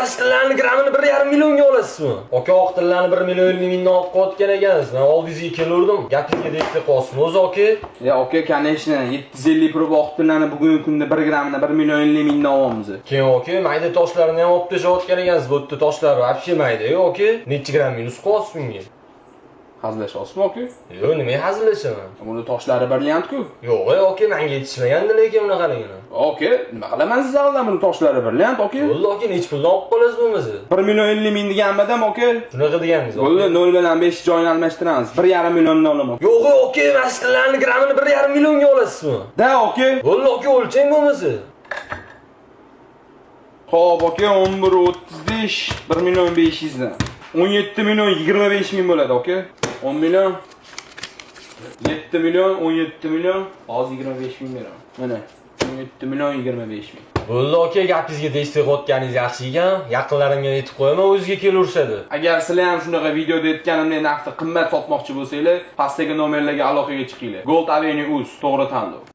Mana shu tillarni grammini 1,5 millionga olasizmi? Aka, oq tillarni 1 million 50 mingdan olib qo'yotgan ekansiz. Men oldingizga kelurdim. Gapingizga tegsa qolsin o'zi, aka. Ya aka, конечно, 750 proba oq tillarni bugungi kunda 1 grammini 1 million 50 mingdan olyapmiz. Keyin, aka, mayda toshlarini ham olib tashlayotgan ekansiz. Bu yerda toshlar вообще mayda, aka. Necha gramm minus qo'yapsiz bunga? Hazillashyapsizmi, aka? Yo'q, nimaga hazillashaman? Buni toshlari brilliant-ku. Yo'q, aka, menga yetishmagandi lekin bunaqaligini. Aka, nima qilaman siz aldan, buni toshlari brilliant, aka. Bo'ldi, aka, necha puldan olib qolasiz bo'lmasa? 1 million 50 ming deganmidim, aka? Shunaqa deganingiz. Bo'ldi, 0 bilan 5 joyini almashtiramiz. 1,5 milliondan olaman. Yo'q, aka, mana shu tillarni grammini 1,5 millionga olasizmi? Da, aka. Bo'ldi, aka, o'lchang bo'lmasa. Xo'p, aka, 11.35, 1 million 500 dan. 17 million 25 ming bo'ladi, aka. 10 million 7 million 17 million hozir 25 ming beraman. Mana 17 million 25 ming. Bo'ldi, aka, gapingizga tegsa qo'yotganingiz yaxshi ekan. Yaqinlarimga aytib qo'yaman, o'ziga kelaverishadi. Agar sizlar ham shunaqa videoda aytganimdek narxda qimmat sotmoqchi bo'lsanglar, pastdagi nomerlarga aloqaga chiqinglar. Gold Avenue Uz, to'g'ri tanlov.